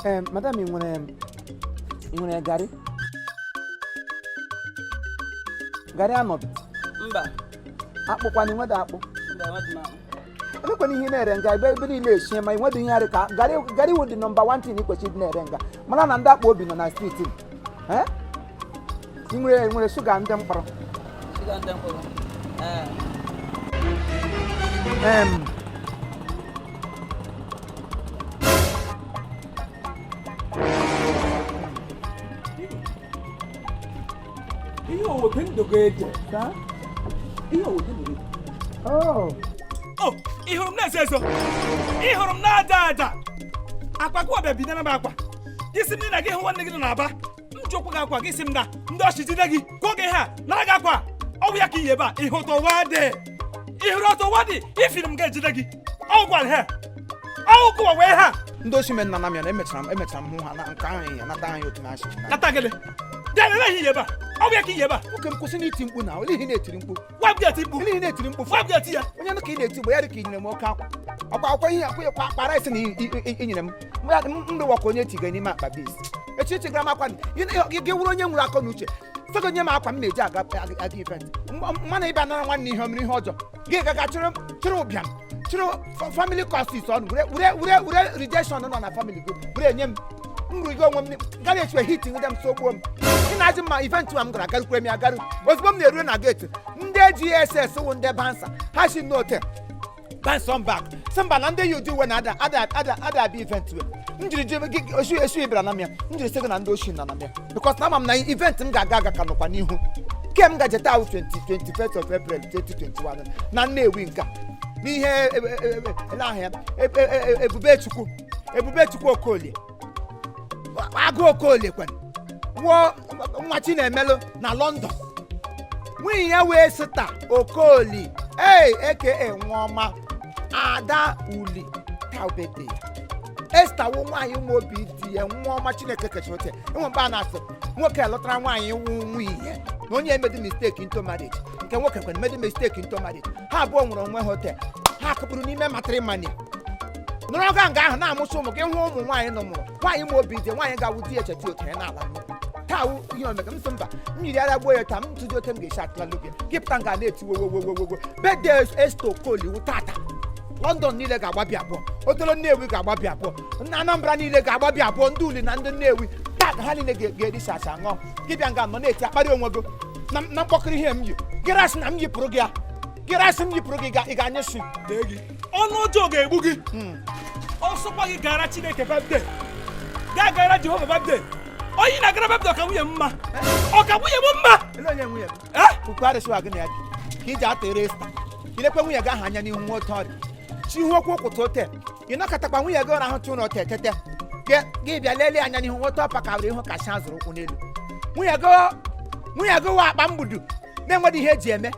Ee, madam, ị nwere garị? Garị anọdụ? Mba. Akpụkwana? Ị nweda akpụ? Mba, enweghị m akpụ. Emekwana ihe ị na-ere nga ebe niile eshie, ma ị nwedo ihe arị ka garị. Garị wụ dị number one thing ị kwesịrị ịdị na-ere nga. Mara na ndị akpa obi nọ na street. Eh? Ị nwere sugar ndị mkpọrọ? Sugar ndị mkpụrụ. Ee. Ihe owote ndụ ga-eje. Ihe owote ndụ ga-eje. Oh. O ị hụrụ m na-ezo ezo, ị hụrụ m na-aja aja akwa gị ọbịa binara m akwa gị sị m na gị hụ nwanne gị nọ n'Aba. M jụkwa gị akwa gị sị m na ndị ọchị jide gị ka oge ha nara gị akwa. Ọ bụ ya ka iyi ebe a. Ihe ụtọ wa dị, ị hụrụ ọtọ wa dị, ifiri m ga-ejide gị. Ọ gwara ha ọ kụwa wee ha. Ndị osi men nana m ya na emechara m hụ ha na nke ahụ ya nata anyị otu na-achị. Nata gịnị? Bịa lele ihe iyi ebe a. Ọ bụ ya ka iyi ebe a. Nwoke m, kwụsị n'iti mkpu na olee ihe ị na-etiri mkpu? Gwa m ga-eti mkpu. Olee ihe ị na-etiri mkpu? Gwa m ga-eti ya. Onye nụ ka ị na-eti mgbe ya dị ka i nyere m oke akwa ọkwa akwa ihe akwa akwa akpa rice na i nyere m m rịwa ka onye tiga n'ime akpa bis echi chigara m akwa gị wụrụ onye nwere akọ na uche sọgọ nye m akwa m na-eji aga event mana ịbịa nara nwanne ihe o mere ihe ọjọọ gị gaga chịrị ụbịam chịrị family curses ọnụ were were were rejection nọ na family gị were nye m nrụgo onwe m gara echiwe hit nwede m so gbuo m. Ị na-ajụ mma event a m gara agarukwere m ya agaru. Ozugbo m na-erue na gate, ndị GSS wụ ndị bouncer ha si n'ote bounce back sị mba na ndị yi ụdị uwe na ada ada ada ada abịa event we m jiri ji gị osu esu bịara na m ya. M jiri sị gị na ndị oshi nọ na m ya because na ama m na event m ga-aga aga ka nọkwa n'ihu ke m gaje taa 20 21st of April 2021 na Nnewi nke a n'ihe ele ahụ ya Ebubechukwu Ebubechukwu Okolie agụ Okolie kwere nwụọ nwa Chinemelụ na London, nwunye ya wee sịta Okoli ee aka Nwaọma Ada Uli taubede Esta wụ nwaanyị nwe obi di ya. Nwaọma Chineke kechara ote enwe mgbe a na-asị nwoke lụtara nwaanyị wụ nwunye ya na onye emedi mistake into marriage nke nwoke kwere medi mistake into marriage. Ha abụọ nwere onwe ha ote ha kụpụrụ n'ime matrimony nọrọ ọga nga ahụ na-amụcha ụmụ gị hụ ụmụ nwaanyị nọ mụrụ nwaanyị ma obi dị nwaanyị ga-awụ di ya echeta otu ya n'ala nnukwu taa wụ ihe omega m sị mba m yiri ara gbuo ya taa m tụzi ote m ga-esi atụla lobia gị pụta nga na-eti wowowowowo. Birthday Esther Okoli wụ tata. London niile ga-agbabi abụọ, otolo Nnewi ga-agbabi abụọ, ndị Anambra niile ga-agbabi abụọ, ndị Uli na ndị Nnewi taa ka ha niile ga-eri sacha ṅụọ. Gị bịa nga nọ na-eti akparị onwe gị na mkpọkịrị ihe m yi gị rasị na m yipụrụ gị ya gị rasị m yipụrụ gị ị ga-anyụ si. Lee gị, ọnụ ọjọọ ga-egbu gị. Ọsọkwa gị gara Chineke birthday, gaa gara Jehova birthday. Onye na-agara birthday ọka nwunye m mma, ọka nwunye m mma. Ele onye nwunye gị? Eh? Ukwu arịsịwa gị na ya bi ka iji ata ere esta ilekwe nwunye gị ahụ anya n'ihu nwa otu ọrịa chi ihu okwu ụkwụta ote ị nọkọtakwa nwunye gị ụra ahụcha ụlọ ote tete gị bịa lelee anya n'ihu nwote ọpa ka were ihu kacha azụrụ ụkwụ n'elu nwunye gị wa akpa mgbudu na-enweghị ihe eji eme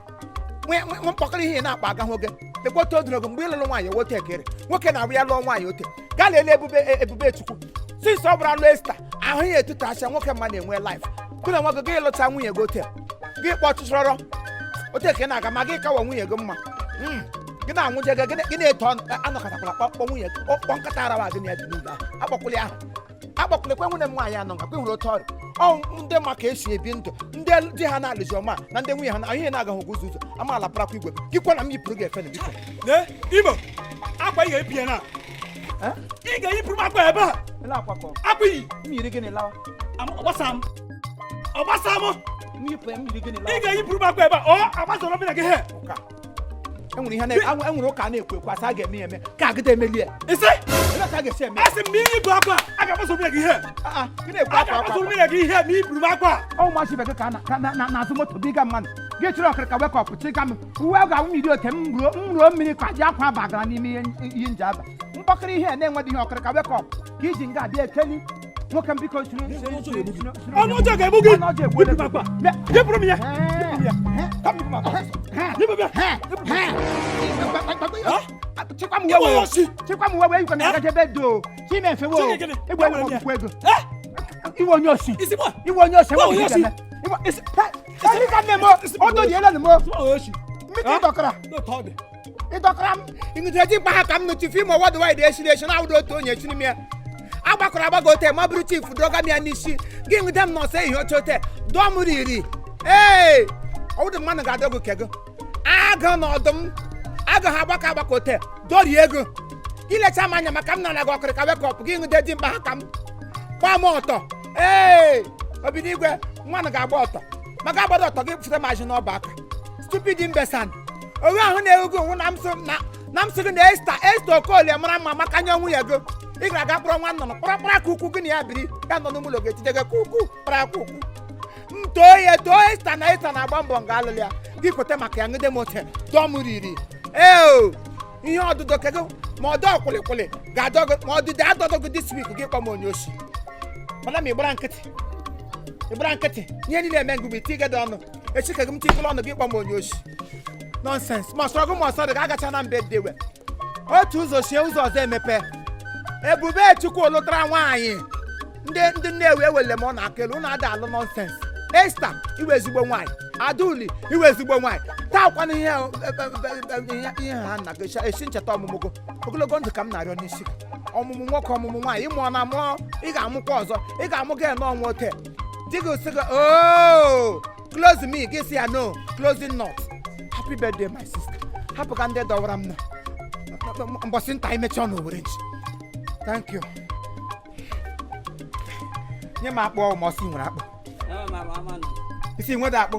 nwe mkpọkọrọ ihe ị na-akpa agahụ oge lekwa otu o doro gị mgbe ịlụlụ nwaanyị wote ekere nwoke na-abụ ya lụọ nwaanyị ote gaa lelee ebube chukwu since ọ bụla lụọ Esta ahụ ya etutu asịa nwoke mma na-enwe life kụ na nwa gị gị lụcha nwunye gị ote gị kpọọ chụchọrọ ote ka ị na-aga ma gị kawa nwunye gị mma. Gị na-anwụje gị gị na-eto ọnụ anọkọtakwala kpọkpọ nwunye gị kpọ nkata arawa gị na ya dị n'ụlọ ahụ akpọkwụla ahụ akpọkwụla ekwe nwunye m nwaanyị anọ nga kwe hụrụ otu ọrịa ọ ndị ma ka esi ebi ndụ ndị di ha na-alụzi ọma na ndị nwunye ha na ihe na-agaghị ụzọ ụzọ amaala parakwa igwe gị kwa na m yipụrụ gị efe na biko. Lee Imo, akwa ị ga-eyipụ ya na Eh? ị ga-eyipụrụ m akwa ebe a. Ele akwa ka ọ? Akwa iyi. M yiri gịnị lawa? Ọgbasa m, ọgbasa m. M yipụ ya, m yiri gịnị Ị lawa? ga-eyipụrụ m akwa ebe a ọ agbasara ọbịa gị he. Ụka enwere ihe enwere ụka a na-ekwu ekwu asị a ga-eme ya eme ka agịda emeli ya. Isi. Ele ka a ga-esi eme? A sị m ma iyipụ akwa a ga-agbasa ọbịa gị he. Ah, ah, gị na-ekwu A akwa akwa ga-agbasa akwa. ọbịa gị ihe ma iyipụrụ m akwa. Ọ ụmụazị ibe gị ka na-azụ moto biga mmadụ gị chịrị ọkịrịka wekọpụ chịga m uwe ga-awụ mmiri ote m ruo mmiri ka ji akwa bagara n'ime ihe nji aba mkpọkịrị ihe a na-enweghị ihe ọkịrịka wekọpụ ka iji nga abịa ekeli nwoke m biko siri. Ọnụ ọjọọ ga-egbu gị. Ọnụ ọjọọ egbuola Yipụ m akwa. gị. Yipụrụ m ya. Yipụ m ya. Ka m yipụ m akwa. Yipụ m ya. Chịkwa m Ịgba uwe ya ọsị. chịkwa m uwe wee yikwa m agaje ebe do chimefewo. Chineke gịnị? Egbe Agwara m ya. ọgwụkwọ ego. Eh? Iwe onye osi. Isi mụ a? Iwe onye osi. Iwe onye osi. Isi ka nne m o dodiela m o. Isi mụ onye osi. Mmiri ịdọkara. N'otu ọ dị. Ịdọkara m ịnụtara ji mkpa ha ka m nụchi fim ọwadụ wide eshiri eshi na awụdo otu onye echiri m ya. Agbakọrọ agbago ote ma bụrụ chief dọga m ya n'isi gị nwude m n'ọsọ ehihie oche ote dụọ m riri. Ee, ọwụdụ mmadụ ga-adọ gị kego agụ na ọdụm agụ ha agbakọ agbakọ ote dorie ego ilecha m anya maka m nara gị ọkịrịka wekọpụ gị nwude di mkpa ha ka m gbaa m ọtọ. Ee, obinigwe nwanụ ga-agba ọtọ maka agbado ọtọ gị fụta m azụ n'ọba aka. Stupid mbesan owe ahụ na-ewu gị na m sị na m sị gị na Esta Okolie mara mma maka nye nwunye gị. Ị gara aga kpọrọ nwa nnụnụ kpọrọ kpọrọ aka ukwu gị na ya biri ya nọ n'ụlọ ga-ejide gị ka ukwu kpọrọ aka ukwu. M too ya too Esta na Esta na-agba mbọ nga alụlụ ya gị kweta maka ya ṅụde m ote dọọ m riri. Ee, ihe ọdụdọ kego ma ọdọ kwụlịkwụlị ga-adọ gị ma ọdịdị adọdọ gị this week gị kpọ m onye oshi. Mana ma ịgbara nkịtị ịgbara nkịtị ihe niile eme ngụ bụ iti gị ọnụ echi ka gị m tikụlụ ọnụ gị kpọ m onye oshi. Nonsense. Ma ọsọrọ gị ma ọsọrọ gị agacha na mbe dewe otu ụzọ sie ụzọ ọzọ emepe. Ebube Chukwu lụtara nwaanyị ndị ndị Nnewi ewele m ọ na-aka elu ụnụ ada alụ. Nonsense. Esta iwe ezigbo nwaanyị, Adauli iwe ezigbo nwaanyị. Taa kwana ihe ihe ha nna gị esi ncheta ọmụmụ gị ogologo ndụ ka m na-arịọ n'isi gị. Ọmụmụ nwoke, ọmụmụ nwaanyị, ịmụọ na mụọ ị ga-amụkwa ọzọ, ị ga-amụ gị n'ọnwa ote di gị sị gị oh close me, gị sị ya no closing not. Happy birthday, my sister. Hapụ ka ndị dọwara m na mbọsị nta imechi ọnụ owere nchi. Thank you. Nye m akpụ ma ọsị nwere akpụ. Enwe m akpụ ama nọ. Isi nweda akpụ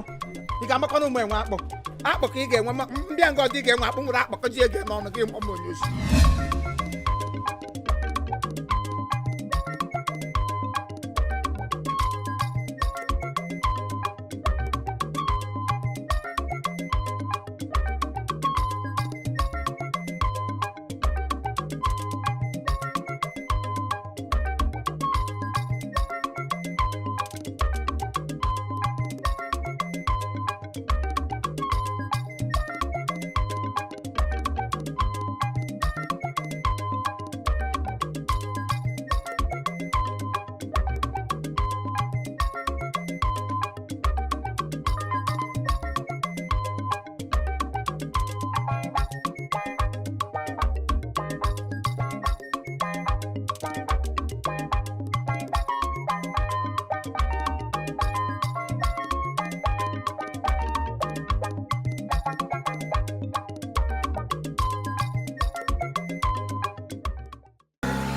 ị ga-amakọ na ụmụ enwe akpụ akpụ ka ị ga-enwe mbịa nga ọdị ga-enwe akpụ nwere akpụ ka ji ego n'ọnụ gị mkpọ m onye osi.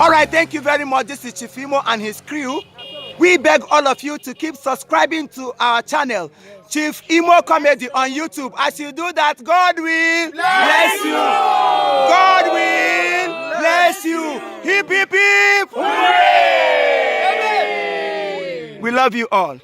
All right, thank you very much. This is Chief Imo and his crew. We beg all of you to keep subscribing to our channel, Chief Imo Comedy on YouTube. As you do that, God will bless you. God will bless you. Hip, hip, hip. Hooray! We love you all.